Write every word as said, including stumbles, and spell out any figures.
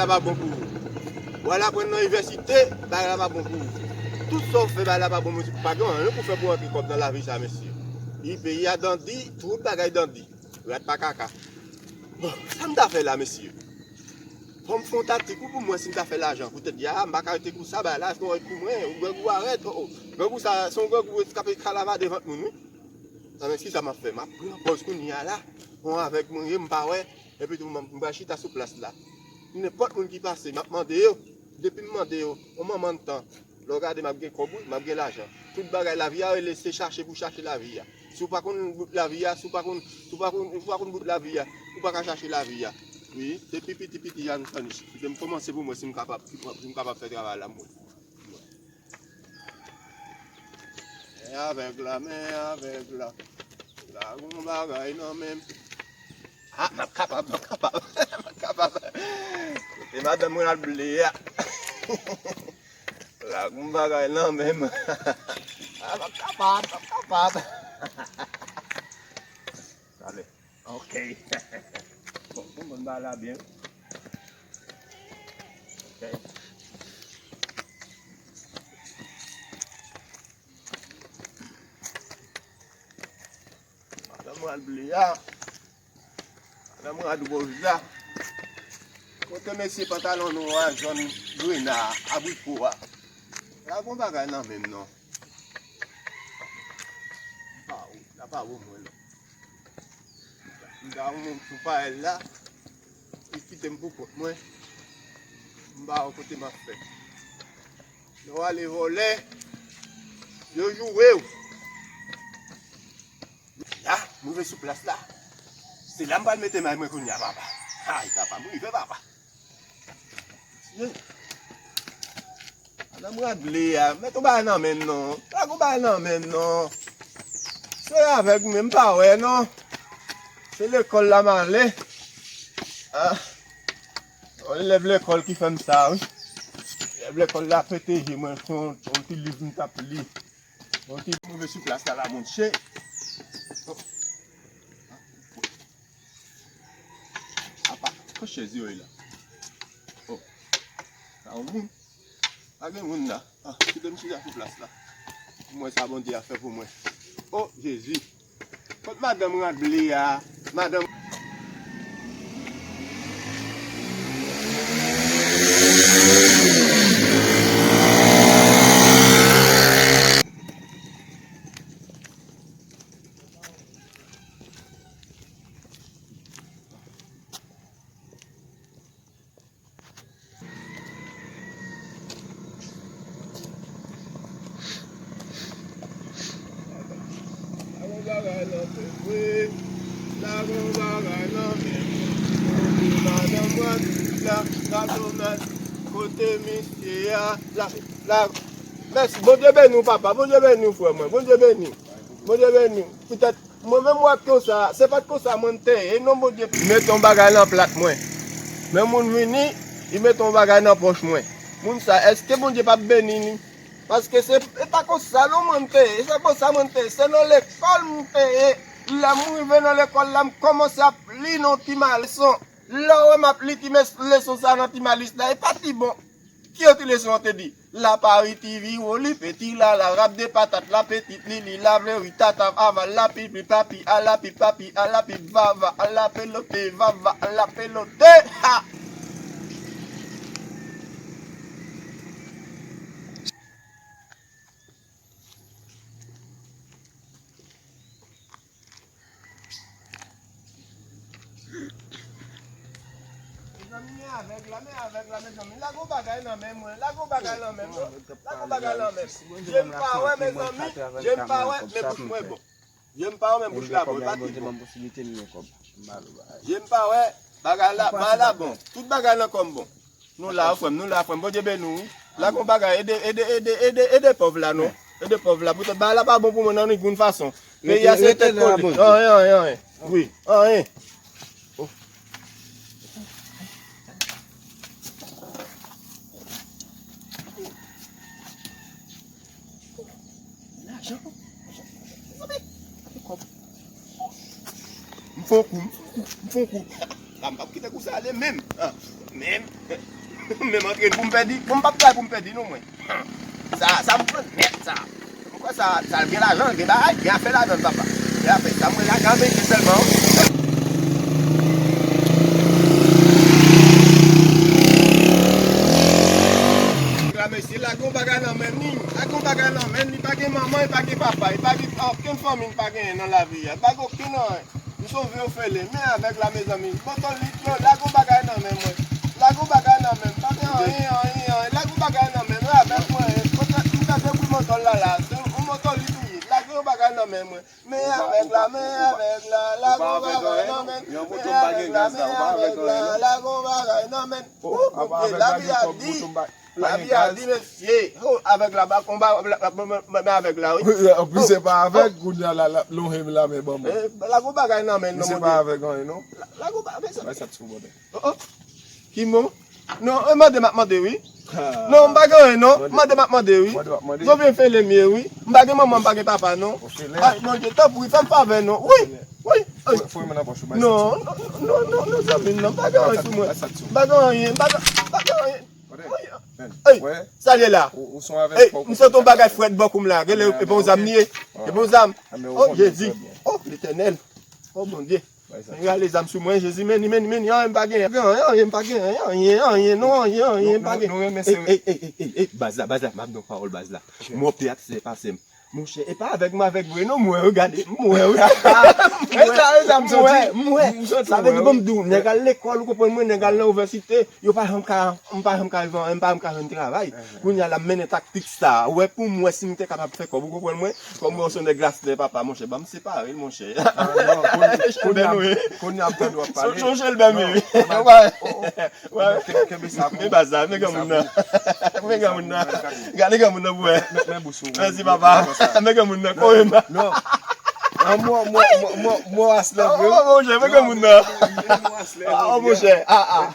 la pa bon pou ou. W al aprann nan inivèsite, bagay la pa bon pou ou. Tout sa w fè, bagay la pa bon, mesye. Pa gen anyen pou fè pou antre kòb nan lavi sa, mesye. Wi, peyi a dandi, tout bagay dandi. Rat pa kaka. Bon, sa m ta fè la, mesye? Fò m fè yon taktik pou, pou mwen si m ta fè lajan. Poutèt ya, m pa ka rete konsa, bagay la, se yon rèd pou mwen. Ou gen gou arèt, oh, oh. Gen gou sa, se yon gen gou k ap kalavade vant moun, wi. Sa, men ki sa m ap fè? M ap pran pòz kounye a la. Yon avèg mwen ye, m pa wè. Epi tou, m, m pral chita sou plas la. Nenpòt moun ki pase, m ap mande yo. Depi m mande yo, yon manman tan. Lè w gade, m ap gen kòb, wi, m ap gen lajan. Tout bagay lavi a rele se chache pou chache lavi a. Si w pa konn bout lavi a, si w pa konn, si w pa konn, si w pa konn bout lavi a, ou pa ka chache lavi a. Wi, depi piti piti a nou tann. Kite m kòmanse pou mwen si m kapab, si m kapab fè travay la mwen. Men avèg la, men avèg la. La gon bagay nan men m. Ah, m ap kapab, m ap kapab, m ap kapab. Kote madanm mwen al ble a. La gon bagay nan men m. Ah, m ap kapab, m ap kapab. Talè. Ok. Bon, bon, bon, ba la byen. Ok. Madanm rad ble a. Madanm rad wòz la. Kote mesye pantalon nwa a, jòn, grena a, abriko a? La gon bagay nan men m non. Pa ou, la pa ou mwen non. M ta yon moun sou payèl la, li kite m pou kont mwen. M pa wè kote m ap fè. Lè w ale vòlè, yo joure w. La, m rive sou plas la. Se la m pral mete may mwen kounye a, papa. Ay, papa, m rive, papa. Madanm rad ble a, met yon bagay nan men m non. Pa gen bagay nan men m non. Se avèg mwen, m pa wè non. Se lekòl la m ale. Ah. Yon elèv lekòl ki fè m sa, wi. Elèv lekòl la pete je mwen, se yon, yon ti liv m t ap li. Yon ti move sou plas la, la monche. Oh. Apa, kot chèz yo ye la? Oh. Sa yon moun? Pa gen moun la. Ah, kite m chita sou plas la. Pou mwen sa Bondye a fè pou mwen. Oh, Jezi. Kot madanm rad ble a? Madanm. La gon bagay nan men m, wi. La gon bagay nan men m. Kote madanm mwen la, la domèn. Kote misye a, la, la. Mèsi, Bondye beni w, papa. Bondye beni w, frè mwen. Bondye beni w. Bondye beni w. Poutèt Mwen menm, m wè konsa, se pa t konsa mwen te ye non, Bondye. Li mete yon bagay nan plat mwen. Men moun vini, li mete yon bagay nan pòch mwen. Moun sa, èske Bondye p ap beni li? Paske se, se pa konsa non mwen te ye, se konsa mwen te ye, se nan lekòl mwen te ye. Lè m rive nan lekòl la, m kòmanse ap li nan ti malis. Lè w wè m ap li ti mes-, leson sa nan ti malis la, e pa ti bon. Ki yo ti leson an te di? Lapari ti viwo, li peti lala, rap de patat, la petit lili, la vleri, tata, aval, la pipi, papi, a la pi, papi, a la pi, vava, a la pelote, vava, a la pelote, ha! Mezanmi, men avèg la, men avèg la, mezanmi. La gon bagay nan men mwen, la gon bagay nan men mwen. La gon bagay nan men mwen. Je m pa wè, mezanmi, je m pa wè, men bouch mwen bon. Je m pa wè, men bouch la bon, e pa ti bon. Je m pa wè, bagay la, bagay la bon. Tout bagay nan kò m bon. Nou la, frè m, nou la, frè m. Bondye beni w, wi. La gon bagay, ede, ede, ede, ede, ede pòv la, non. Ede pòv la. Poutèt bagay la pa bon pou mwen nan nigoun fason. Peyi a se tèt kole. Anyen, anyen, anyen. Wi, anyen. Oh. Lajan. M fè yon kou, m fè yon kou, m fè yon kou. La m p ap kite kou sa ale menm. Ah, menm. Menm antre pou m pèdi. Bon, m p ap travay pou m pèdi non mwen. Sa, sa m pran nèt sa. Mwen kwè sa, sa gen lajan, gen bagay, gen afè ladan l papa. Gen afè, sa mwen la ka mete sèlman. La mesye, lage yon bagay nan men li, lage yon bagay nan men li, pa gen manman, li pa gen papa, li pa gen okenn fanmi, li pa gen nan lavi a, li pa gen okenn anyen. M sove ofele, men avèk la mezanmi, mòtò li, yo, lage yon bagay nan men mwen. Lage yon bagay nan men m, pa gen anyen, anyen, anyen. Lage yon bagay nan men mwen avèk mwen. Kote m pèdi wi mòtò la la, se yon mòtò li touye. Lage yon bagay nan men mwen. Men avèk la, men avèk la, lage yon bagay nan men m. Men avèk la, men avèk la, lage yon bagay nan men m. Ou, Bondye, lavi a di. Lavi a di mesye, oh, avèk la, ba konba, men avèk la, wi. Anplis, se pa avèk, kounye a la, l ap lonje la men ban mwen. Eh, lage yon bagay nan men l non, Bondye. Misye pa avèk anyen, non. Lage yon bagay, men sa. Bay sa ti sou bòdè. Oh, oh. Ki mo? Non, eh, mande m ap mande, wi. Non, m pa gen anyen, non. Mande m ap mande, wi. Mande m ap mande. Zòbyen fele m ye, wi. M pa gen manman, m pa gen papa, non. Ay, Bondye, tanpri, fè m favè, non. Wi, wi. Foure men nan pòch ou, bay sa ti. Non, non, non, non, non, zanmi m, non, m pa gen anyen sou mwen. M pa gen anyen, m pa gen, m pa gen anyen. Ey, ey, sa l ye la? Ey, m santi yon bagay frèt bò kou m la. Genlè e pa yon zam li ye. E pa yon zam. Oh, Jezi. Oh, Letènèl. Oh, Bondye. Men rale zam sou mwen, Jezi. Men, men, men, anyen m pa gen. Anyen, anyen, anyen, anyen, non, anyen, anyen m pa gen. Ey, ey, ey, ey, ey, baz la, baz la, m ap di yon pawòl, baz la. Mwen pè a ti se pase m. Monchè, e pa avèk m avèk vre non, m wè, gade, m wè, wi. E sa, e sa m santi. M wè, m wè. Sa vle di, bon, m di w, nèg al lekòl, ou konprann mwen, nèg al nan inivèsite, yo pa janm ka, m pa janm ka jwenn, m pa janm ka jwenn travay. Kounye a la, m mennen taktik sa. Wè pou m wè si m te kapab fè kòb, ou konprann mwen? Kòm mwen se yon nèg Lasnè, papa, monchè, ban m separe l, monchè. Kounye a m tande w ap pale. Sonje l bèm wi. Kenbe sa pou. Men baz la, men granmoun nan. Men granmoun nan. Gade granmoun nan pou wè. Men bous ou. Mèsi papa. Men granmoun nan kore m. Non. An mò, mò, mò, mò, mò aslè vre. Oh, monchè, men granmoun nan. Oh, monchè. Ah, ah.